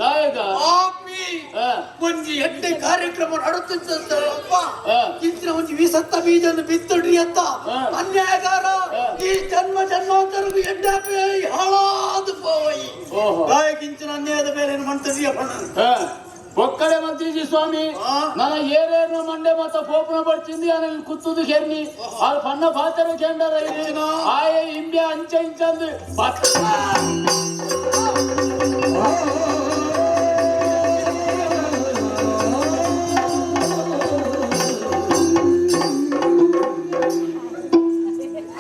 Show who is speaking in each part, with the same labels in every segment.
Speaker 1: ದಾಯಗ.
Speaker 2: ಪಾಪಿ.
Speaker 1: ಆ.
Speaker 2: ಒಂಜಿ ಎಡ್ಡೆ ಕಾರ್ಯಕ್ರಮ ನಡುತ್ತಿದ್ದಪ್ಪ.
Speaker 1: ಆ.
Speaker 2: ಇಂಚಿನ ಒಂಜಿ ವಿಸತ್ತ ಬೀಜನ್ನು ಬಿತ್ತುಡ್ರಿ ಅಂತ.
Speaker 1: ಆ.
Speaker 2: ಅನ್ಯಾಯಗಾರ.
Speaker 1: ಆ.
Speaker 2: ಈ ಜನ್ಮ ಜನ್ಮಾಂತರಗೂ ಎಡ್ಡೆ ಹಾಳಾದ ಪೋಯಿ.
Speaker 1: ಓಹೋ.
Speaker 2: ಗಾಯಕಿಂಚಿನ ಅನ್ಯಾಯದ ಬೇರೆ ಏನು ಮಾಡ್ತೀರಿ ಅಪ್ಪ?
Speaker 1: ಆ, ಒಕ್ಕಡೆ ಮಂತ್ರಿಜಿ ಸ್ವಾಮಿ.
Speaker 2: ಆ.
Speaker 1: ನನ್ನ ಏರೇನು ಮಂಡೆ ಮತ್ತ ಪೋಪನ ಬಡ್ಚಿಂದಿ ಅನ ಕುತ್ತುದು ಕೆರ್ನಿ ಆ ಪಣ್ಣ ಪಾತರ ಕೆಂಡರ.
Speaker 2: ಎಂಚಿನ?
Speaker 1: ಆಯೆ ಇಂಬ್ಯ ಅಂಚ ಇಂಚಂದು ಬತ್ತ.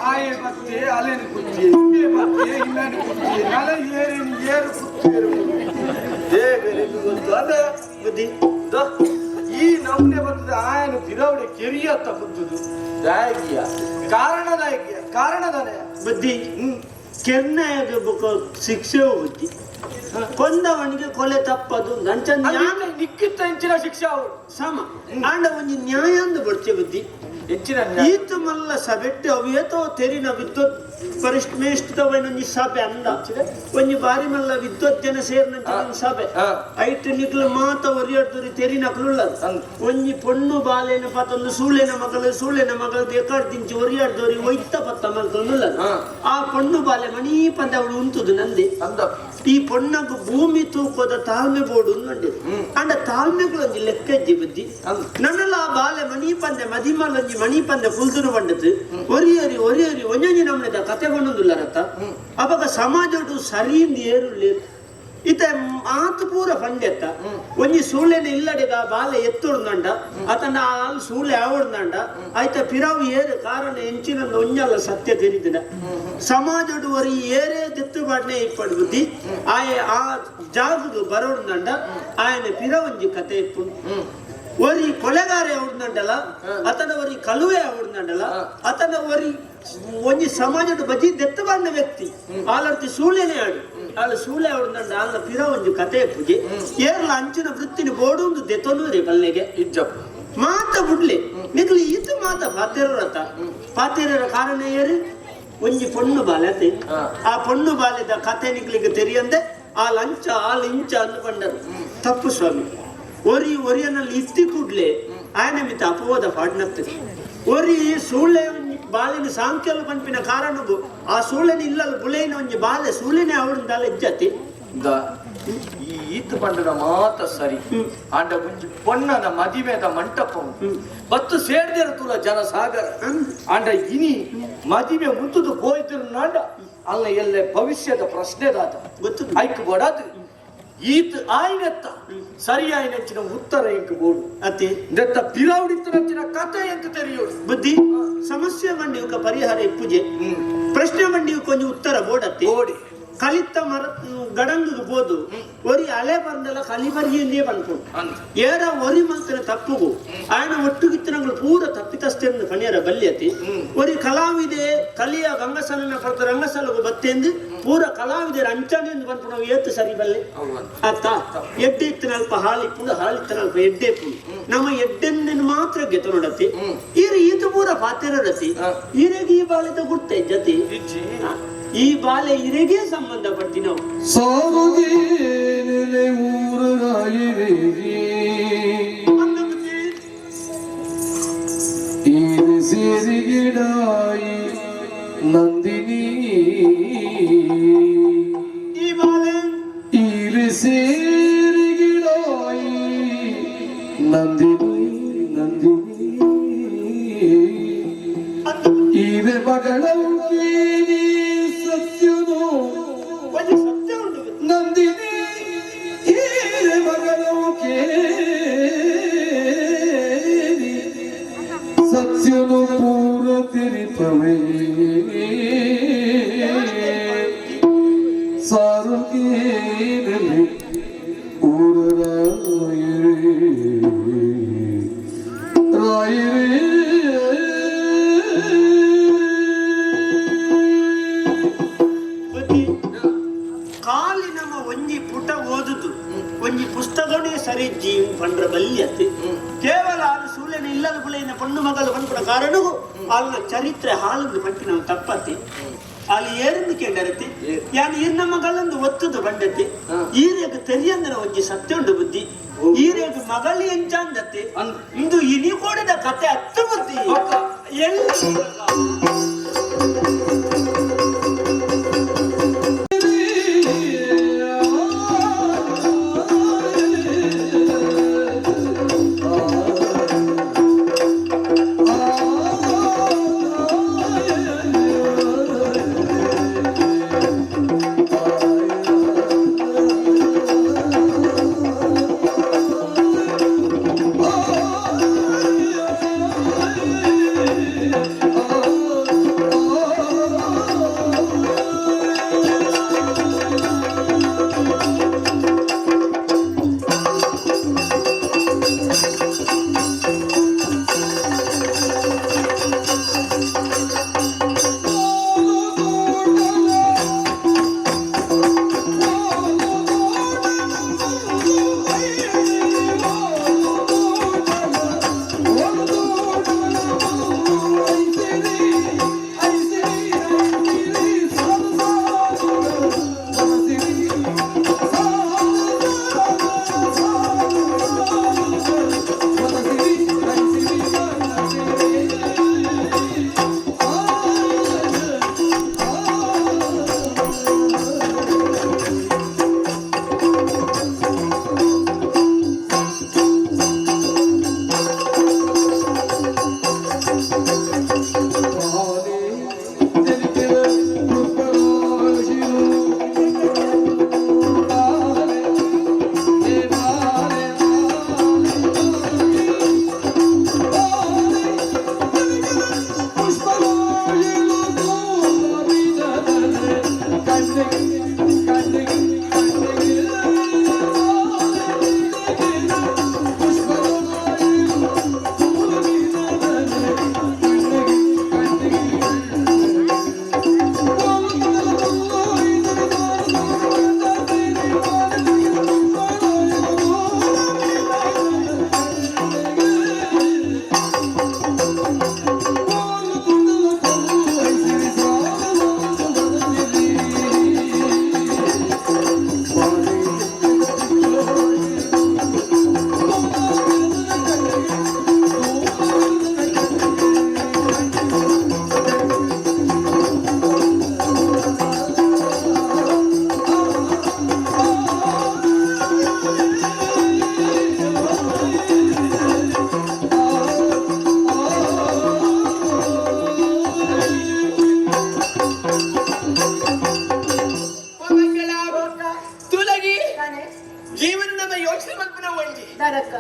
Speaker 3: ಆಯೆ ಮತ್ತೆ ಅಲೆನ ಕುಚ್ಚಿ, ಇಂಬೆ ಮತ್ತೆ ಇಲ್ಲನ ಕುಚ್ಚಿ, ನಲ ಏರಿನ ಏರು ಕುಚ್ಚೇರು. ದೇವರಿಗೆ ಗೊತ್ತು ಅದ.
Speaker 2: ಬುದ್ಧಿ.
Speaker 3: The, ಈ ನಮ್ನೆ ಬಂದದ ಆಯನು ತಿರವಡೆ ಕೆರಿಯತ್ತ ಕುದ್ದುದು ದಾಯಕಿಯ ಕಾರಣದಾಯಕಿಯ ಕಾರಣದಾನೆ.
Speaker 4: ಬುದ್ಧಿ, ಕೆರ್ನಾಯಗ ಬೊಕ ಶಿಕ್ಷೆ ಬುದ್ಧಿ, ಕೊಂದವನಿಗೆ ಕೊಲೆ ತಪ್ಪದು ನಂಚ ನ್ಯಾಯ.
Speaker 3: ನಿಕ್ಕಿತ್ತ ಹೆಂಚಿನ ಶಿಕ್ಷೆ ಅವಳು.
Speaker 4: ಸಮ ಆಂಡ ಒಂಜಿ ನ್ಯಾಯ ಅಂದು ಬಡ್ಚೆ ಬುದ್ಧಿ.
Speaker 3: ಹೆಚ್ಚಿನ ನ್ಯಾಯ.
Speaker 4: ಈತ ಮಲ್ಲ ಸಬೆಟ್ಟು ಅವು ಏತೋ ತೆರಿನ ವಿದ್ವತ್ ಪರಿಷ್ಮೇಷ್ಠವೈನೊಂಜಿ ಸಭೆ ಅಂದ, ಒಂಜಿ ಬಾರಿ ಮಲ್ಲ ವಿದ್ವತ್ ಜನ ಸೇರಿನಂಚ ಒಂಜಿ ಸಭೆ.
Speaker 3: ಆ.
Speaker 4: ಐಟ್ ನಿಕ್ಲು ಮಾತ ಒರಿಯಡ್ದುರಿ ತೆರಿನಕ್ಲುಳ್ಳ.
Speaker 3: ಅಂದ್.
Speaker 4: ಒಂಜಿ ಪೊಣ್ಣು ಬಾಲೇನ ಪತ್ತೊಂದು ಸೂಳೆನ ಮಗಳು, ಸೂಳೆನ ಮಗಳು ದೇಕಾಡ್ ದಿಂಚಿ ಒರಿಯಾಡ್ದೋರಿ ಒಯ್ತ ಪತ್ತ ಮಲ್ತೊಂದುಲ್ಲ.
Speaker 3: ಆ.
Speaker 4: ಆ ಪೊಣ್ಣು ಬಾಲೆ ಮಣೀ ಪಂದ ಅವಳು ಉಂತುದು ನಂದಿ.
Speaker 3: ಅಂದ.
Speaker 4: ಈ ಪೊಣ್ಣಗ್ ಭೂಮಿ ತೂಕೋದ ತಾಳ್ಮೆ ಬೋಡು ಅಂದೆ. ಅಂಡ ತಾಳ್ಮೆಗಳು ಒಂಜಿ ಲೆಕ್ಕ ಇಜ್ಜಿ ಬುದ್ಧಿ.
Speaker 3: ಅಂದ್.
Speaker 4: ನನ್ನಲ್ಲ ಆ ಬಾಲೆ ಮಣಿ ಪಂದೆ ಮದಿಮಲ್ಲೊಂಜಿ ಮಣಿ ಪಂದೆ ಫುಲ್ದುರು ಬಂಡದು ಒರಿ ಒರಿ ಒರಿ ಒರಿ ಒಂಜೊಂಜಿ ನಮ್ಮನೆದ ಕತೆ ಬಂಡೊಂದುಲ್ಲರತ್ತ. ಅಪಗ ಸಮಾಜಡು ಸರಿಯಿಂದ ಏರುಳ್ಳಿ ಇತ ಮಾತು ಪೂರ ಪಂಡೆತ್ತ. ಒಂಜಿ ಸೂಳೆನ ಇಲ್ಲಡೆಗ ಆ ಬಾಲೆ ಎತ್ತೊಡ್ದಂಡ ಆತನ ಆಲ್ ಸೂಳೆ ಆವಡ್ದಂಡ ಆಯ್ತ ಪಿರಾವು ಏರು ಕಾರಣ ಎಂಚಿನ ಒಂಜಲ್ಲ ಸತ್ಯ ತೆರಿದಿನ ಸಮಾಜಡು ಒರಿ ಏರೇ ದಿತ್ತು ಬಾಡ್ನೆ ಇಪ್ಪಡು ಬುದ್ಧಿ. ಆಯೆ ಆ ಜಾಗದು ಬರೋಡ್ದಂಡ ಆಯನ ಪಿರ ಒಂಜಿ ಕತೆ ಇಪ್ಪು. ಒರಿ ಕೊಲೆಗಾರೆ ಅವಡ್ದಂಡಲ, ಅತನ ಒರಿ ಕಲುವೆ ಅವಡ್ದಂಡಲ, ಅತನ ಒರಿ ಒಂಜಿ ಸಮಾಜದ ಬಜಿ ದೆತ್ತ ಬಾಂಡ ವ್ಯಕ್ತಿ ಆಲರ್ತಿ ಸೂಳೆನೇ ಆಡು ಆಳು ಸೂಳೆ ಅವಡ್ದಂಡ ಆಲ್ನ ಪಿರ ಒಂಜಿ ಕತೆ ಪೂಜೆ. ಏರ್ಲ ಅಂಚಿನ ವೃತ್ತಿನ ಬೋಡುಂದು ದೆತ್ತೊನು ರೀ ಬಲ್ಲೆಗೆ.
Speaker 3: ಇಜ್ಜಪ್ಪ.
Speaker 4: ಮಾತ ಬುಡ್ಲೆ ನಿಕ್ಲು ಇದು ಮಾತ ಪಾತೆರತ ಪಾತೆರರ ಕಾರಣ ಏರು ಒಂಜಿ ಪೊಣ್ಣು ಬಾಲೆ ಅತೆ.
Speaker 3: ಆ.
Speaker 4: ಆ ಪೊಣ್ಣು ಬಾಲೆದ ಕತೆ ನಿಕ್ಲಿಗೆ ತೆರಿಯಂದೆ ಆ ಲಂಚ ಆ ಲಿಂಚ ಅಂದುಕೊಂಡರು. ತಪ್ಪು ಸ್ವಾಮಿ. ಒರಿ ಒರಿಯನಲ್ಲಿ ಇತ್ತಿ ಕೂಡ್ಲೆ ಆಯನ ಮಿತ್ತ ಅಪವಾದ ಪಾಡ್ನತ್ತೆ. ಒರಿ ಸೂಳೆ ಒಂಜಿ ಬಾಲಿನ ಸಾಂಖ್ಯಲು ಪನ್ಪಿನ ಕಾರಣಗು ಆ ಸೂಳೆನ ಇಲ್ಲಲ್ ಬುಲೇನ ಒಂಜಿ ಬಾಲೆ ಸೂಳೆನೆ ಅವಳಂದಾಲ ಇಜ್ಜತಿ.
Speaker 3: The, ಈ ಈತ್ ಪಂಡನ ಮಾತ ಸರಿ. ಆಂಡ ಒಂಜಿ ಪೊಣ್ಣನ ಮದಿಮೆದ ಮಂಟಪ ಬತ್ತು ಸೇರ್ದಿರ ತುಲ ಜನ ಸಾಗರ. ಆಂಡ ಇನಿ ಮದಿಮೆ ಮುಂತುದು ಪೋಯ್ತಿರು ನಾಂಡ ಅಲ್ಲ ಎಲ್ಲೆ ಭವಿಷ್ಯದ ಪ್ರಶ್ನೆ ದಾತ.
Speaker 4: ಗೊತ್ತು.
Speaker 3: ಐಕ್ ಬೋಡಾದು ಈತ್ ಆಯ್ನೆತ್ತ ಸರಿ ಆಯ್ನೆಚ್ಚಿನ ಉತ್ತರ ಇಂಕ್ ಬೋಡು.
Speaker 4: ಅತಿ.
Speaker 3: ದೆತ್ತ ಪಿರಾವುಡಿತ್ತನಂಚಿನ ಕತೆ ಎಂಕ್ ತೆರಿಯೋಡು.
Speaker 4: ಬುದ್ಧಿ, ಸಮಸ್ಯೆ ಮಂಡಿ ಪರಿಹಾರ ಇಪ್ಪುಜೆ. ಪ್ರಶ್ನೆ ಮಂಡಿ ಕೊಂಚ ಉತ್ತರ ಬೋಡತ್ತಿ.
Speaker 3: ಬೋಡಿ.
Speaker 4: ಕಲಿತ ಮರ ಗಡಂಗು ಬೋದು ಒರಿ ಅಲೆ ಬಂದಲ್ಲ ಕಲಿ ಬರಿಯಂದೇ ಪನ್ಪುಂಡು.
Speaker 3: ಅಂದ್.
Speaker 4: ಏರ ಒರಿ ಮಲ್ತಿನ ತಪ್ಪುಗು ಆಯನ ಒಟ್ಟುಗಿತ್ತಿನಗಳು ಪೂರ ತಪ್ಪಿತಸ್ಥೆಂದು ಪಣಿಯರ ಬಲ್ಯತಿ. ಒರಿ ಕಲಾವಿದೆ ಕಲಿಯ ಗಂಗಸಲನ ಪಡೆದ ರಂಗಸಲಗು ಬತ್ತೆಂದು ಪೂರ ಕಲಾವಿದರ ಅಂಚನೆಂದು ಪನ್ಪುಣವು ಏತು ಸರಿ ಬಲ್ಲೆ? ಅತ್ತ ಎಡ್ಡೆ ಇತ್ತಿನಲ್ಪ ಹಾಲಿಪ್ಪುಂಡು, ಹಾಲಿತ್ತಿನಲ್ಪ ಎಡ್ಡೆ ಇಪ್ಪುಂಡು. ನಮ್ಮ ಎಡ್ಡೆಂದಿನ ಮಾತ್ರ ಗೆತ ನೋಡತಿ. ಈರು ಈತ ಪೂರ ಪಾತಿರತಿ. ಈರೆಗೆ ಈ ಬಾಳೆದ ಗುರ್ತೆ ಜತಿ.
Speaker 3: ಇಜ್ಜಿ.
Speaker 4: ಈ ಬಾಲೆ ಇರೆಗೆ ಸಂಬಂಧಪಟ್ಟಿನವು.
Speaker 5: ಸಾರುಗೇನೆಲೆ ಊರರಾಯಿರಿ. ಈರು ಸೇರಿಗಿಡಾಯಿ ನಂದಿನಿ.
Speaker 4: ಈ ಬಾಲೆ
Speaker 5: ಈರು ಸೇರಿಗಿಡಾಯಿ ನಂದಿನಿ ನಂದಿನಿ. ಈರೆ ಮಗಳಂಕೇನಿ ಸತ್ಯನು.
Speaker 4: ಒಂಜಿ ಸತ್ಯ ಉಂಟು.
Speaker 5: ನಂದಿನಿ ಈರೆ ಮಗಳವು ಕೇಳಿ ಸತ್ಯನು ಪೂರ ತಿರಿಪವೇ. ಸಾರುಗೇನಲಿ ಊರ ರಾಯರೇ ರಾಯರೇ.
Speaker 4: ಪೊಣ್ಣು ಮಗಳು ಪನ್ಪುನ ಕಾರಣಗೂ ಅಲ್ಲ ಚರಿತ್ರೆ ಹಾಳಂದು ಪಂಪಿನ ತಪ್ಪತಿ ಅಲ್ಲಿ ಏರಂದು ಕೇಂಡರತಿ ಯಾನ್ ಈರ್ನ ಮಗಳಂದು ಒತ್ತದು ಬಂಡತಿ ಈರೆಗ್ ತೆರಿಯಂದನ ಒಂಜಿ ಸತ್ಯ ಉಂಡು ಬುದ್ಧಿ ಈರೆಗ್ ಮಗಳು ಎಂಚಾಂದತಿ ಇಂದು ಇನಿ ಕೋಡಿದ ಕತೆ ಅತ್ತ ಬುದ್ಧಿ ಎಲ್ಲ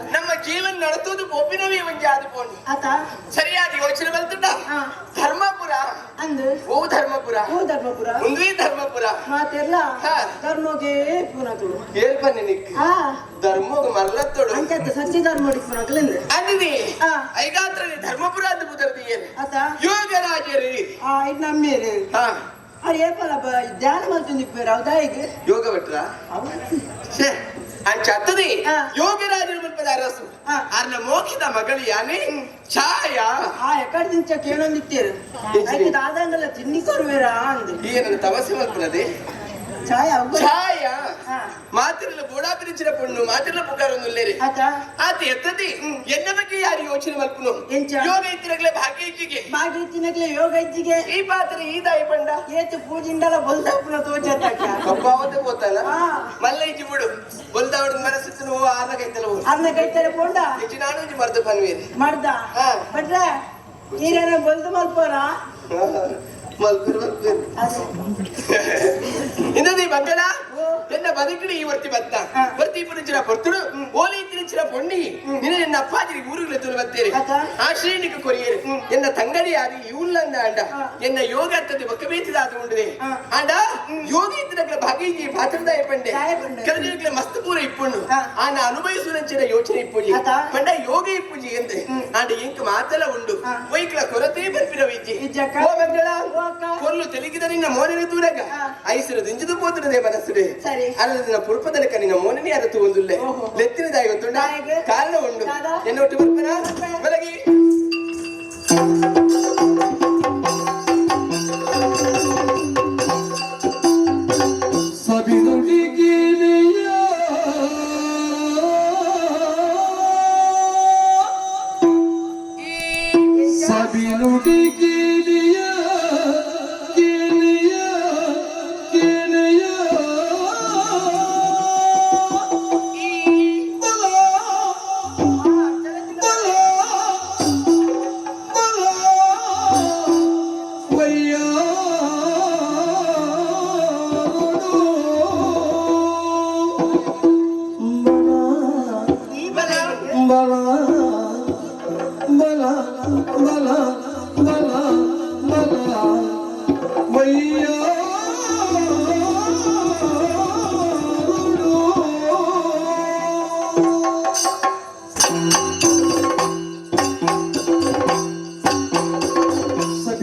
Speaker 3: ನಮ್ಮ ಜೀವನ ನಡೆಸೋದು ಒಬ್ಬಿನವೇ ಒಂಜಿ ಆದ ಪೋಂಡು ಸರಿಯಾದ ಯೋಚನೆ ಬರ್ತುಂಡ ಧರ್ಮಪುರ
Speaker 6: ಅಂದು
Speaker 3: ಓ ಧರ್ಮಪುರ
Speaker 6: ಓ ಧರ್ಮಪುರ
Speaker 3: ಮುಂದುವೆ ಧರ್ಮಪುರ
Speaker 6: ಮಾತೆಲ್ಲ ಧರ್ಮೋಗೆ ಪುನಕುಲು
Speaker 3: ಏರ್ಪನ್ನೆ ನಿಕ್ ಧರ್ಮೋಗ ಮರಲತ್ತೋಡು
Speaker 6: ಅಂಚತ್ತ ಸತ್ಯ ಧರ್ಮೋಡಿ ಪುನಕುಲು
Speaker 3: ಅಂದಿದಿ ಐಗಾತ್ರನಿ ಧರ್ಮಪುರ ಅಂತ ಬುದರ್ದಿ ಏನು
Speaker 6: ಆತ
Speaker 3: ಯೋಗರಾಜರಿ
Speaker 6: ಆ ಇದು ನಮ್ಮೇರು
Speaker 3: ಹಾ
Speaker 6: ಅರೆ ಏಪಲ ಧ್ಯಾನ ಮಲ್ತೊಂದಿಪ್ಪೇರು ಹೌದಾ ಈಗ
Speaker 3: ಯೋಗ ಭಟ್ರ ಛೇ ಅಂಚತ್ತದಿ ಯೋಗರಾಜರು ಮುಲ್ಪದ ಅರಸು ಅರ್ನ ಮೋಕ್ಷದ ಮಗಳು ಯಾನೆ ಛಾಯಾ
Speaker 6: ಆ ಎಕಡೆ ದಿಂಚ ಕೇಳೊಂದಿತ್ತೇರು ಐಕೆ ದಾದಂಗಲ್ಲ ತಿನ್ನಿ ಕೊರುವೇರಾ ಅಂದು
Speaker 3: ಏನನ್ನು ತಮಸೆ ಮಲ್ಪನದೆ
Speaker 6: ಛಾಯಾ
Speaker 3: ಛಾಯಾ ಮಾತಿರಲ್ಲ ಬೋಡಾ ಪಿರಿಚಿನ ಪೊಣ್ಣು ಮಾತಿರಲ್ಲ ಪುಕಾರೊಂದುಲ್ಲೇರಿ ಆತ ಎತ್ತದಿ ಎನ್ನ ಬಗ್ಗೆ ಯಾರು ಯೋಚನೆ ಮಲ್ಪುನು ಯೋಗ ಇತ್ತಿನಗ್ಲೆ ಭಾಗ್ಯ ಇಜ್ಜಿಗೆ
Speaker 6: ಭಾಗ್ಯ ಇತ್ತಿನಗ್ಲೆ ಯೋಗ ಇಜ್ಜಿಗೆ
Speaker 3: ಈ ಪಾತ್ರೆ ಈ ದಾಯಿ ಪಂಡ
Speaker 6: ಏತು ಪೂಜಿಂಡಲ ಬೊಲ್ದಾಪುನ ತೋಚತ್ತಕ್ಕ
Speaker 3: ಕಪ್ಪಾವತೆ ಪೋತಲ್ಲ ಮಲ್ಲ ಇಜ್ಜಿ ಬಿಡು ಬೊಲ್ದಾವಡ ಮನಸ್ಸಿತ್ತು ನೋವು ಆರ್ನ ಕೈತಲ
Speaker 6: ಆರ್ನ ಕೈತಲ ಪೋಂಡ
Speaker 3: ಇಜ್ಜಿ ನಾನು ಇಜ್ಜಿ ಮರ್ದ ಪನ್ವೇರಿ
Speaker 6: ಮರ್ದ ಭಟ್ರ ಈರೇನ ಬೊಲ್ದು ಮಲ್ಪೋರ
Speaker 3: ಮಲ್ಪುರು ಮಲ್ಪುರು ಇನ್ನದಿ ಬಂಗಡ ಎನ್ನ ಬದುಕಿಡಿ ಈ ವರ್ತಿ ಬತ್ತ ವರ್ತಿ ಪುನಿಚಿನ ಪೊರ್ತುಡು ಓಲಿ ತಿರುಚಿನ ಪೊಣ್ಣಿ ನಿನ್ನ ಎನ್ನ ಅಪ್ಪಾಜಿ ಊರುಗಳ ತುಳು ಬತ್ತೇರಿ ಆ ಶ್ರೀನಿಗೆ ಕೊರಿಯೇರಿ ಎನ್ನ ತಂಗಡಿ ಆದಿ ಇವುಲ್ಲಂದ ಅಂಡ ಎನ್ನ ಯೋಗ ಅತ್ತದಿ ಬೊಕ್ಕಬೇತಿದಾದ ಉಂಡುದೆ ಅಂಡ ಯೋಗ ಇತ್ತಿನಕ್ಲ ಭಾಗೀಜಿ ಪಾತ್ರದಾಯ ಪಂಡೆ ಕೆಲಜನಕ್ಲ ಮಸ್ತ್ ಪೂರ ಇಪ್ಪುಂಡು ಆನ ಅನುಭವಿಸುವಂಚಿನ ಯೋಚನೆ ಇಪ್ಪುಜಿ ಪಂಡ ಯೋಗ ಇಪ್ಪುಜಿ ಎಂದೆ ಆಂಡ ಇಂಕ್ ಮಾತಲ ಉಂಡು ವೈಕ್ಲ ಕೊರತೆ ಬರ್ಪಿನ ವಿಜ್ಜಿ ಓ ಮಂಗಳ ಕೊಲ್ಲು ತೆಲಿಗಿದ ನಿನ್ನ ಮೋನಿನ ದೂರಗ ಐಸರು ದಿಂಜದು ಪೋತುನದೇ ಮನಸ್ಸುಡೆ ಅಲ್ಲದ ಪುರುಪದಲಕ ನಿನ್ನ ಮೋನಿನಿ ಅರತು ಒಂದುಲ್ಲೆ ಲೆತ್ತಿನ ದಾಯಿ ಗೊತ್ತುಂಡ ಕಾರಣ ಉಂಡು ಎನ್ನೊಟ್ಟು ಬರ್ಪನ ಬಲಗಿ.
Speaker 5: ಸಬಿನುಡಿಗೇನೆಯ ಸಬಿನುಡಿಗೇನೆಯ ಕೇನೆಯ ಕೇನೆಯ ಬಲ ಬಲ ಬಲ ವಯ್ಯಾರುಡು
Speaker 6: ಈ ಬಲ
Speaker 5: ಬಲ ಬಲ ಬಲ ಬಲ ಬಲ ವಯ್ಯಾರುಡು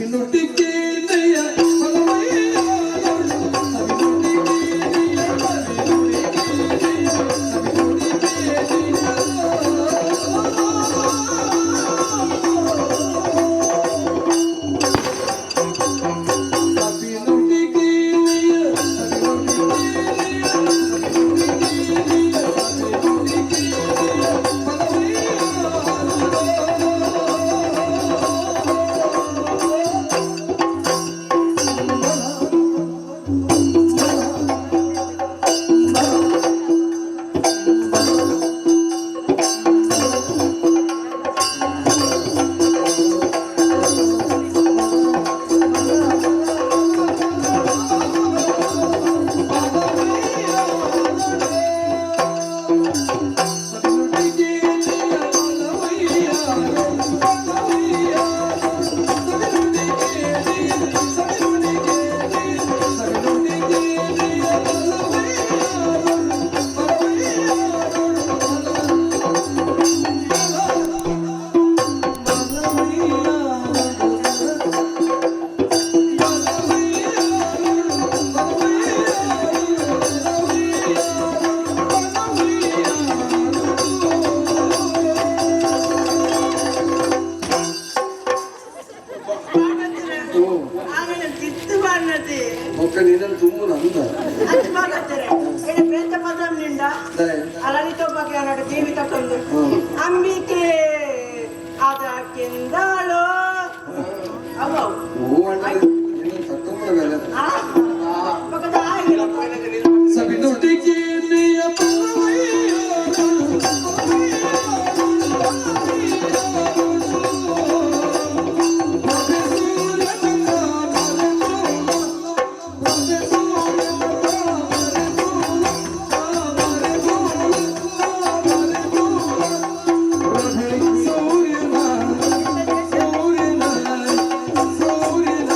Speaker 5: ಸಬಿನುಟಿಗೇನೆಯ ಬಲವಯ್ಯಾರುಡು ಸಬಿನುಟಿಗೇನೆಯ ಸಬಿನುಟಿಗೇನೆಯ ಸಬಿನುಟಿಗೇನೆಯ
Speaker 6: ಆಮೇಲೆ ತಿತ್ತು ಬಾಣತಿ
Speaker 5: ಒಕ್ಕ ನೀನನ್ನು ತುಂಬ ನಂದ
Speaker 6: ಅದು ಬಾಣತ್ತಾರೆ ಎನ್ನ ಪ್ರೇತ ಪದಂ ನಿಂಡ ಅಲಲಿತೋಪಕ್ಕೆ ಅನ್ನೋಡು ಜೀವಿತ ಕೊಂದು ಅಂಬಿಕೆ ಅದಕ್ಕಿಂದಲೋ ಅವು
Speaker 5: ಓ ಅಣ್ಣ ನಿನ್ನನ್ನು ತಕ್ಕೊಂಬರಲ್ಲ
Speaker 6: ಆ ಪಕ್ಕದ ಆಗಿಲ್ಲ
Speaker 5: ಸಬಿನುಡಿಗೇನೆಯ ಸೂರ್ಯನ ಸೂರ್ಯನ ಸೂರ್ಯನ.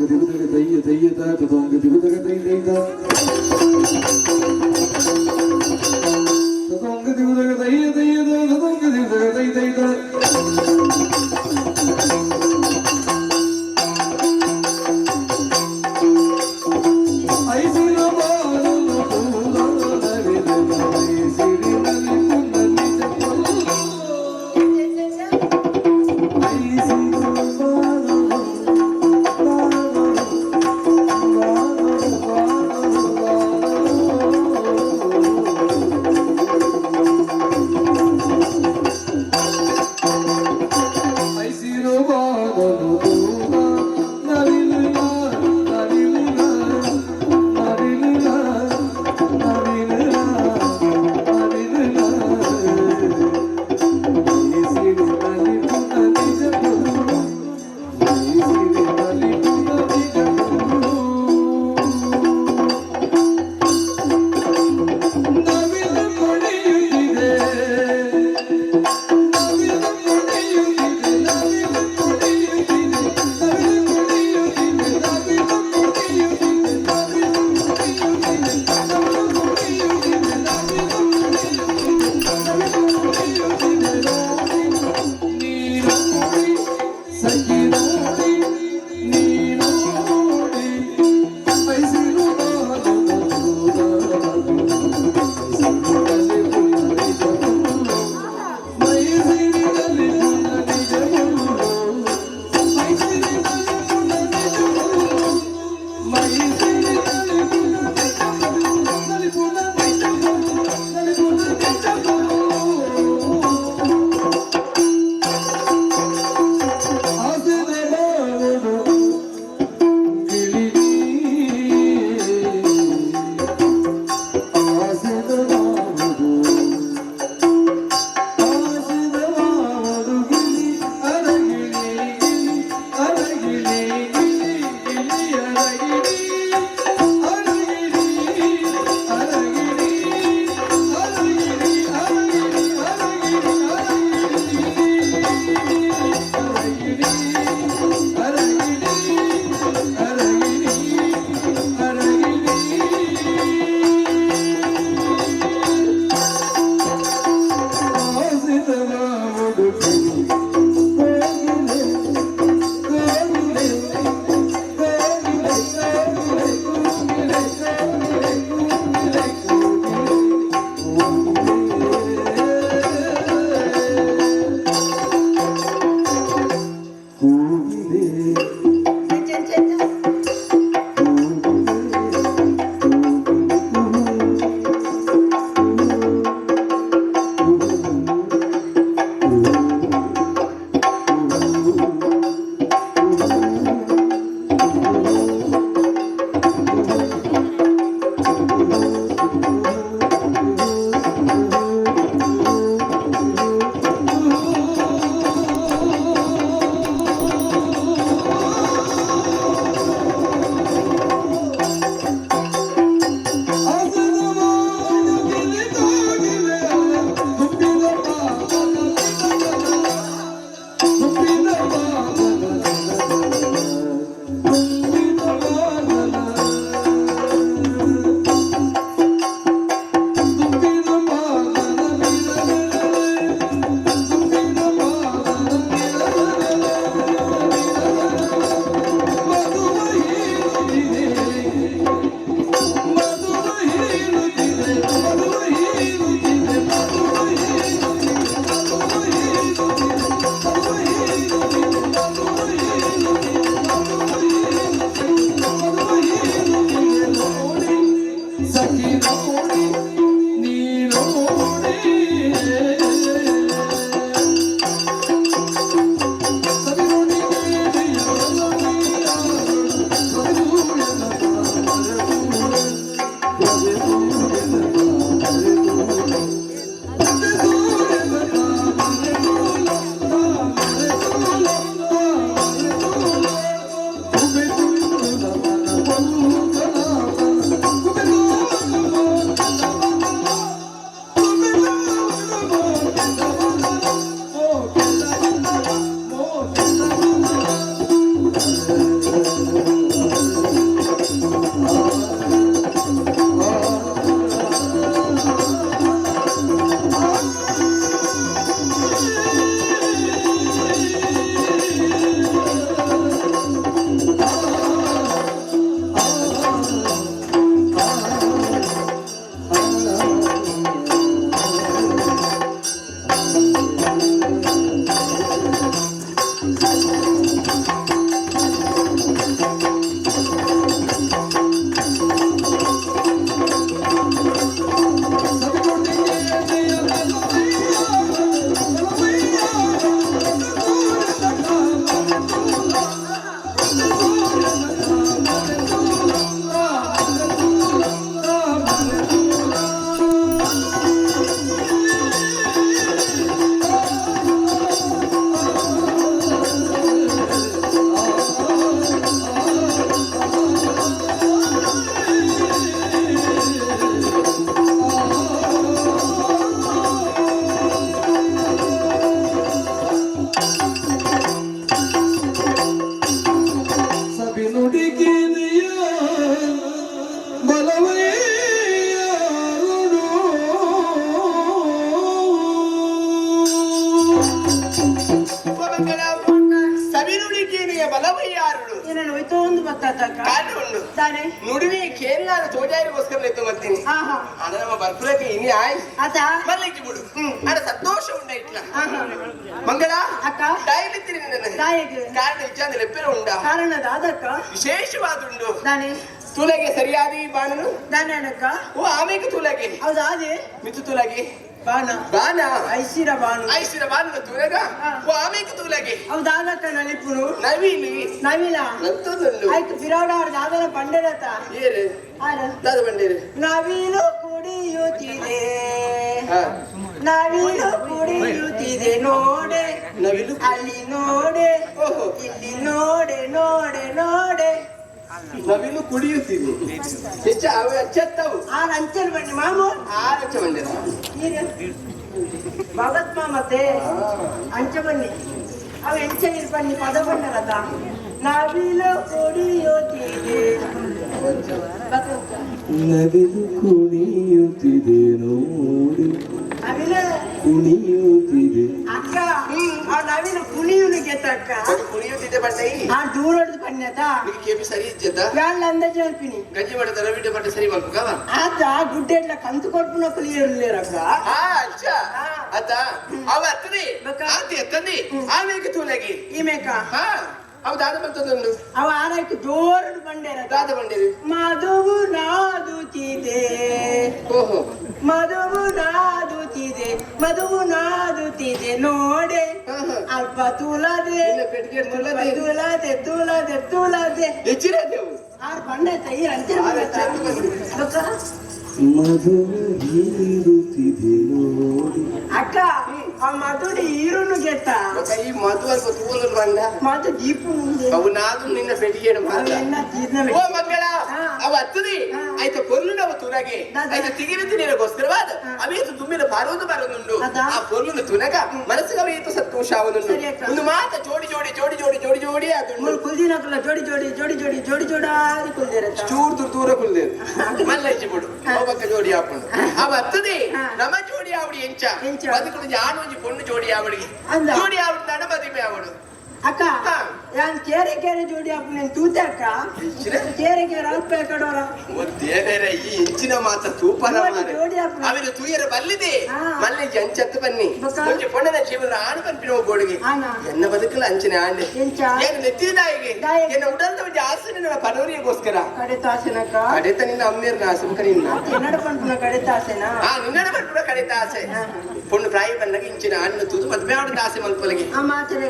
Speaker 5: ದಿಬುದಗ ದಯ್ಯ ದಯ್ಯದ ತದೊಂಗ ದಿಬುದಗ ದೈ ದೈದ ತದೊಂಗ ದಿಬುದಗ ದಯ್ಯ ದಯ್ಯದ ತದೊಂಗ ದಿಬುದಗ ದೈ ದೈದ. ಐಸಿರ ಬಾಲನು ತೂಲನವಿದ ಐಸಿರಿನಲ್ಲಿ ಪುನನಿಜ ನವಿಲು ಕುಣಿಯುತ್ತಿದೆ, ನವಿಲು ಕುಣಿಯುತ್ತಿದೆ, ನವಿಲು ಕುಣಿಯುತ್ತಿದೆ, ನವಿಲು ಕುಣಿಯುತ್ತಿದೆ, ನವಿಲು ಕುಣಿಯುತ್ತಿದೆ, ನವಿಲು ಕುಣಿಯುತ್ತಿದೆ, ನವಿಲು ಕುಣಿಯುತ್ತಿದೆ, ನವಿಲು ಕುಣಿಯುತ್ತಿದೆ, ನವಿಲು ಕುಣಿಯುತ್ತಿದೆ. ನೋಡಿ ನೀನೋಡಿ ಸಖಿ, ನೋಡಿ ನೀನೋಡಿ. ಐಸಿರು
Speaker 6: ಗೊತ್ತಾತಕ್ಕ.
Speaker 7: ಕಾರಣ ಉಂಡು.
Speaker 6: ತಾನೆ.
Speaker 7: ನುಡಿನಿ ಕೇರಳದ ತೋಜಾರಿಗೋಸ್ಕರ ಎತ್ತು ಮತ್ತೀನಿ.
Speaker 6: ಆಹಾ.
Speaker 7: ಆಡ ನಮ್ಮ ಬರ್ಪುಲಕ್ಕೆ ಇನಿ ಆಯ್.
Speaker 6: ಆತ.
Speaker 7: ಮಲ್ಲಿಗೆ ಬಿಡು, ಆಡ ಸಂತೋಷ ಉಂಡ ಇಟ್ಲ.
Speaker 6: ಆಹಾ.
Speaker 7: ಮಂಗಳ.
Speaker 6: ಅಕ್ಕ.
Speaker 7: ಡೈಲಿತ್ತೀನಿ ನನ್ನ.
Speaker 6: ದಾಯೆಗ್?
Speaker 7: ಕಾರಣ ವಿಚಾರ ಲೆಪ್ಪೆರ ಉಂಡ.
Speaker 6: ಕಾರಣ ದಾದಕ್ಕ?
Speaker 7: ವಿಶೇಷವಾದುಂಡು.
Speaker 6: ದಾನೆ?
Speaker 7: ತುಲಗೆ ಸರಿಯಾದ ಈ ಬಾಣನು.
Speaker 6: ದಾನೆ ಅಕ್ಕ?
Speaker 7: ಓ, ಆಮೇಲೆ ತುಲಗೆ.
Speaker 6: ಹೌದಾ, ಅದೇ.
Speaker 7: ಮಿತ್ತು ತುಲಗೆ.
Speaker 6: ಬಾಣ.
Speaker 7: ಬಾಣ.
Speaker 6: ಐಸಿರ ಬಾಣು.
Speaker 7: ಐಸಿರ ಬಾಣನ ತುಲಗ. ಓ, ಆಮೇಲೆ ತುಲಗೆ.
Speaker 6: ಹೌದಾದಕ್ಕ ನಲಿಪುನು?
Speaker 7: ನವೀಲಿ.
Speaker 6: ನವಿಲ.
Speaker 7: ನಂತದುಂಡು.
Speaker 6: ಆಯ್ತು, ಬಿರಾಡ ದಾದನ ಪಂಡೆರತ.
Speaker 7: ಏರು?
Speaker 6: ಆರ.
Speaker 7: ದಾದ ಬಂಡೇರು.
Speaker 6: ನವಿಲು ಕುಡಿಯುತ್ತಿದೆ.
Speaker 7: ಹಾ.
Speaker 6: ನವಿಲು ಕುಡಿಯುತ್ತಿದೆ ನೋಡೆ.
Speaker 7: ನವಿಲು.
Speaker 6: ಅಲ್ಲಿ ನೋಡೆ.
Speaker 7: ಓಹೋ.
Speaker 6: ಇಲ್ಲಿ ನೋಡೆ ನೋಡೆ ನೋಡೆ.
Speaker 7: ನವಿಲು ಕುಡಿಯುತ್ತೀವಿ ಹೆಚ್ಚ ಅವು ಅಚ್ಚತ್ತವು.
Speaker 6: ಆ ಅಂಚಲ್ ಬನ್ನಿ ಮಾಮು.
Speaker 7: ಆರಚ್ಚ ಬಂಡೇರ.
Speaker 6: ನೀರು ಭಗತ್ ಮಾಮತೆ ಅಂಚ ಬನ್ನಿ. ಅವ ಎಂಚ ಬನ್ನಿ ಪದ ಬಣ್ಣರತ ನವಿಲು ಕುಡಿಯುತ್ತಿದೆ.
Speaker 5: ನವಿಲು ಕುಣಿಯುತ್ತಿದೆ ನೋಡಿ.
Speaker 6: ನವಿಲು
Speaker 5: ಕುಣಿಯುತ್ತಿದೆ.
Speaker 6: ಅಕ್ಕ, ಆ ನವಿಲು ಕುಣಿಯುನು ಗೆತ್ತಕ್ಕ.
Speaker 7: ಅದು ಕುಣಿಯುತ್ತಿದ್ದೆ ಬಂಡೈ.
Speaker 6: ಆ ದೂರ ಹೊಡೆದು ಬನ್ನಿ ಆತ.
Speaker 7: ನಿಮಗೆ ಕೆಪಿ ಸರಿ ಇಜ್ಜದ.
Speaker 6: ಯಾళ్ళ ಅಂದಾಜು ಅನ್ಪಿನಿ.
Speaker 7: ಗಂಜಿ ಪಟ್ಟ ರವಿಡ ಪಟ್ಟ ಸರಿ ಮಲ್ಪುಗವ.
Speaker 6: ಆತ ಗುಡ್ಡೆ ಕಂತು ಕೊಡ್ಪುನ ಕುಲಿಯರ್ಲೇರಕ್ಕ.
Speaker 7: ಆ ಅಚ್ಚ ಅತ್ತ ಅವ ಅತ್ತದಿ.
Speaker 6: ಬಕ್ಕ.
Speaker 7: ಆತಿ ಅತ್ತಂದಿ ಆಮೇಲೆ ತೂಲಗಿ.
Speaker 6: ಈಮೇಕ.
Speaker 7: ಹಾ, ಅವ ದಾದ ಬರ್ತದೊಂದು.
Speaker 6: ಅವ ಆರೈಕ್ ಜೋರು ಬಂಡೇರ.
Speaker 7: ದಾದ ಬಂಡೇರು.
Speaker 6: ಮಧುವು ನಾದುತ್ತಿದೆ.
Speaker 7: ಓಹೋ.
Speaker 6: ಮಧುವು ನಾದುತ್ತಿದೆ, ಮಧುವು ನಾದುತ್ತಿದೆ ನೋಡೆ.
Speaker 7: ಹಾ, ಹಾ.
Speaker 6: ಅಲ್ಪ ತುಲದೆ.
Speaker 7: ನಿನ್ನ ಪೆಟ್ಟಿಗೆ ತುಲದೆ.
Speaker 6: ತುಲದೆ ತುಲದೆ ತುಲದೆ.
Speaker 7: ಎಚ್ಚಿರದೇವು.
Speaker 6: ಆರ್ ಬಂಡೆ ಈ ಅಂಚಿನ.
Speaker 7: ಆರ್ ಅಂಚೆ ಬಂಡೆ.
Speaker 6: ಬಕ್ಕ.
Speaker 5: ಮಧು ಹೀರುತ್ತಿದೆ ನೋಡಿ.
Speaker 6: ಅಕ್ಕ, ಆ ಮಧುಡಿ ಈರುನು ಗೆತ್ತ.
Speaker 7: ಬೊಕ್ಕ ಈ ಮಧು ಅಲ್ಪ ತೂವೊಂದು ಬಂಡ.
Speaker 6: ಮಧು ದೀಪು ಮುಂದೆ.
Speaker 7: ಅವು ನಾದು ನಿನ್ನ ಪೆಟ್ಟಿಗೆ ಮಾತ್ರ.
Speaker 6: ಅವೆಲ್ಲ ತೀರ್ನ.
Speaker 7: ಓ ಮಂಗಳ.
Speaker 6: ಹಾ.
Speaker 7: ಅವ ಅತ್ತದಿ.
Speaker 6: ಹಾ.
Speaker 7: ಆಯ್ತ ಪೊರ್ಲು ನಾವು ತುನಗೆ.
Speaker 6: ದಾದ.
Speaker 7: ಆಯ್ತ ತಿಗಿರಿ ತಿನ್ನಿರಗೋಸ್ಕರವಾದ
Speaker 6: ಹಾ.
Speaker 7: ಅವೇತು ದುಮ್ಮಿನ ಬಾರೋದು ಬಾರೋದುಂಡು.
Speaker 6: ಅದ.
Speaker 7: ಆ ಪೊರ್ಲುನ ತುನಗ ಮನಸ್ಸಿಗೆ ಅವೇತು ಸಂತೋಷ ಆವದುಂಡು.
Speaker 6: ಸರಿ ಅಕ್ಕ.
Speaker 7: ಒಂದು ಮಾತ ಜೋಡಿ ಜೋಡಿ ಜೋಡಿ ಜೋಡಿ ಜೋಡಿ ಜೋಡಿ ಆದುಂಡು.
Speaker 6: ಮೂರು ಕುಲ್ದಿನಕಲ್ಲ ಜೋಡಿ ಜೋಡಿ ಜೋಡಿ ಜೋಡಿ ಜೋಡಿ ಜೋಡಾದಿ ಕುಲ್ದಿರತ್ತ.
Speaker 7: ಚೂರು ದೂರ ದೂರ ಕುಲ್ದೇರು ಮಲ್ಲ ಇಜ್ಜಿ ಬಿಡು ಒಬ್ಬಕ್ಕ ಜೋಡಿ ಆಪುಂಡು. ಅವ ಅತ್ತದಿ.
Speaker 6: ಹಾ.
Speaker 7: ನಮ ಜೋಡಿ ಆವಡಿ ಎಂಚ.
Speaker 6: ಎಂಚ?
Speaker 7: ಬದುಕುಡು ಜಾನು ಒಂಜಿ ಪೊಣ್ಣು ಜೋಡಿ ಆವಡಿಗೆ.
Speaker 6: ಅಂದ.
Speaker 7: ಜೋಡಿ ಆವಡಿ ನಡ ಮದಿಮೆ ಆವಡು.
Speaker 6: ಅಕ್ಕ.
Speaker 7: ಹಾ.
Speaker 6: ಯಾನ್ ಕೇರೆ ಕೇರೆ ಜೋಡಿ ಅಪ್ಪ ನೀನ್ ತೂತೆ ಅಕ್ಕ.
Speaker 7: ಎಂಚಿನ?
Speaker 6: ಕೇರೆ ಕೇರೆ ಅಲ್ಪ ಕಡೋರ.
Speaker 7: ಓ ದೇವರೇ, ಈ ಇಂಚಿನ ಮಾತ ತೂಪನ
Speaker 6: ಜೋಡಿ
Speaker 7: ಮಾರೆ.
Speaker 6: ಜೋಡಿ ಆಪುಂಡು.
Speaker 7: ಅವಿನ ತೂಯರ ಬಲ್ಲಿದೆ.
Speaker 6: ಹಾ.
Speaker 7: ಮಲ್ಲೆ ಅಂಚತ್ತು ಬನ್ನಿ.
Speaker 6: ಬೊಕ್ಕ?
Speaker 7: ಒಂಜಿ ಪೊಣ್ಣನ ಜೀವನ ಆಣು ಪನ್ಪಿನ ಗೋಡಿಗೆ.
Speaker 6: ಆನ.
Speaker 7: ಎನ್ನ ಬದುಕಲ ಅಂಚಿನ ಆಂಡೆ.
Speaker 6: ಎಂಚ?
Speaker 7: ಏನು ನೆತ್ತಿದಾಯಿಗೆ.
Speaker 6: ದಾಯಿಗೆ.
Speaker 7: ಎನ್ನ ಉಡಲ್ದ ಒಂಜಿ ಆಸೆ ನಿನ್ನ ಪನೋರಿಗೋಸ್ಕರ.
Speaker 6: ಕಡೆ ತಾಸೆನಕ್ಕ.
Speaker 7: ಕಡೆತ ನಿನ್ನ ಅಮ್ಮೇರ್ನ ಆಸೆ ಮುಖ ನಿನ್ನ.
Speaker 6: ಎನ್ನಡ ಪನ್ಪುನ ಕಡೆ ತಾಸೆನಾ?
Speaker 7: ಆ ನಿನ್ನಡ ಪನ್ಪುನ ಕಡೆತ ಆಸೆ.
Speaker 6: ಹಾ.
Speaker 7: ಪೊಣ್ಣು ಪ್ರಾಯ ಬಂದಾಗ ಇಂಚಿನ ಆಣ್ಣು ತೂದು ಮದ್ವೆ ಆಡದ ಆಸೆ ಮಲ್ಪೊಲಗೆ.
Speaker 6: ಆ ಮಾತೆರೆ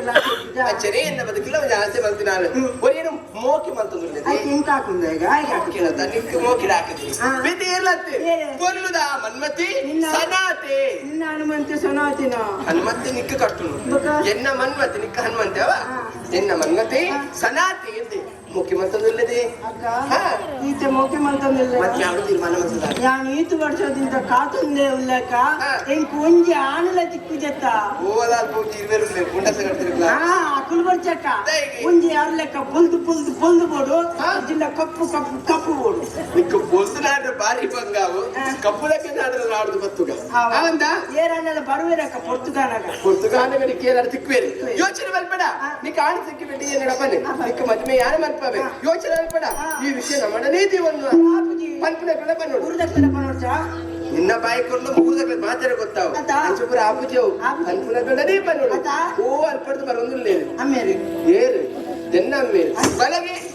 Speaker 7: ಅಂಚನೆ ಎನ್ನ ಬದುಕಲ ಒಂಜಿ ಆಸೆ ಮಲ್ತಿನಾನು ಒರಿಯನು ಮೋಕಿ ಮಲ್ತದುಲ್ಲೆ.
Speaker 6: ಆಯ್ತು, ಎಂಕ ಹಾಕುಂದ ಈಗ ಆಯ್ಕೆ ಹಾಕು.
Speaker 7: ಕೇಳದ ನಿಂಗೆ ಮೋಕಿಡ ಹಾಕಿದ್ರಿ.
Speaker 6: ಹಾ.
Speaker 7: ಬೇತೆ ಏರ್ಲತ್ತೆ.
Speaker 6: ಏ.
Speaker 7: ಪೊರ್ಲುದ ಮನ್ಮತಿ.
Speaker 6: ನಿನ್ನ-
Speaker 7: ಸನಾತೆ.
Speaker 6: ನಿನ್ನ ಹನುಮಂತೆ ಸೊನಾತಿನ.
Speaker 7: ಹನುಮಂತೆ ನಿಕ್ಕ ಕಟ್ಟುನು.
Speaker 6: ಬೊಕ್ಕ?
Speaker 7: ಎನ್ನ ಮನ್ಮತಿ ನಿಕ್ಕ ಹನುಮಂತೆ ಅವ.
Speaker 6: ಹಾ.
Speaker 7: ಎನ್ನ ಮನ್ಮತಿ
Speaker 6: ಹಾ.
Speaker 7: ಸನಾತೆ ಎಂದೆ ಮುಖ್ಯಮಂತ್ರಿ.
Speaker 6: ಅಕ್ಕ.
Speaker 7: ಹಾ.
Speaker 6: ಈತೆ ಮೋಕೆ ಮಲ್ತಂದಿಲ್ಲ.
Speaker 7: ಮತ್ತೆ ಯಾವ ತೀರ್ಮಾನ ಮಾಡ್ತದ?
Speaker 6: ಯಾನ್ ಈತು ವರ್ಷದಿಂದ ಕಾತುಂದೆ ಉಲ್ಲಕ್ಕ.
Speaker 7: ಹಾ.
Speaker 6: ಎಂಕ್ ಒಂಜಿ ಆಣುಲ ತಿಕ್ಕು ಜತ್ತ.
Speaker 7: ಓಲ ಪೂಜಿ ಇರ್ಬೇರು ಗುಂಡಸ ಕಟ್ತಿರ್ಲ.
Speaker 6: ಆ ಅಕುಲು ಬರ್ಚಕ್ಕ.
Speaker 7: ದಾಯಿಗೆ?
Speaker 6: ಒಂಜಿ ಯಾರು ಲೆಕ್ಕ ಬೊಲ್ದು ಬೊಲ್ದು ಬೊಲ್ದು ಬೋಡು.
Speaker 7: ಹಾ.
Speaker 6: ಜಿಲ್ಲ ಕಪ್ಪು ಕಪ್ಪು ಕಪ್ಪು ಬೋಡು.
Speaker 7: ನಿಕ್ಕ ಬೊಲ್ದು ನಾಡ್ರೆ ಬಾರಿ ಬಂಗಾವು.
Speaker 6: ಹಾ.
Speaker 7: ಕಪ್ಪುಲಕ್ಕೆ ನಾಡ್ರೆ ನಾಡ್ದು ಬತ್ತುಗ. ಅವಂದ.
Speaker 6: ಏರನ್ನೆಲ್ಲ ಬರುವೆರಕ್ಕ ಪೊರ್ತುಗಾನಗ.
Speaker 7: ಪೊರ್ತುಗಾನಗಡಿ ಕೇರಳ ತಿಕ್ವೇರಿ. ಯೋಚನೆ ಮಲ್ಪಡ.
Speaker 6: ಹಾ.
Speaker 7: ನಿಕ್ಕ ಆಣ ಸಿಕ್ಕಿ ಬಿಟ್ಟು ಏನಡಪ್ಪನೆ.
Speaker 6: ಹಾ.
Speaker 7: ನಿಕ್ಕ ಮದ್ಮೆ ಯಾರು ಮಲ್ಪವೆ.
Speaker 6: ಹಾ.
Speaker 7: ಯೋಚನೆ ಮಲ್ಪಡ.
Speaker 6: ಹಾ.
Speaker 7: ಈ ವಿಷಯ ನಮ್ಮಡನೇ ದೇವನ್ನು.
Speaker 6: ಆಪುಜಿ.
Speaker 7: ಪನ್ಪಿನ ಕಡೆ ಬನ್ನೋಡು.
Speaker 6: ಊರ್ದಕ್ಲೆನ ಪನೋಡ್ಚಾ?
Speaker 7: ನಿನ್ನ ಬಾಯಿ ಕೊಡ್ಲು ಮೂರ್ದಕ್ಕೆ ಮಾತಾಡ ಗೊತ್ತಾವು.
Speaker 6: ಅತಾ.
Speaker 7: ಅಂಚುಪುರ ಆಪುಜವು.
Speaker 6: ಆಪುಜಿ.
Speaker 7: ಪನ್ಪುನ ಕಡೆನೇ ಬನ್ನೋಡು.
Speaker 6: ಅತಾ.
Speaker 7: ಓ ಅಲ್ಪಡ್ದು ಬರೋದಿಲ್ಲ.
Speaker 6: ಅಮ್ಮೇರು.
Speaker 7: ಏರು ದೆನ್ನ ಅಮ್ಮೇರು ಬಲಗೆ.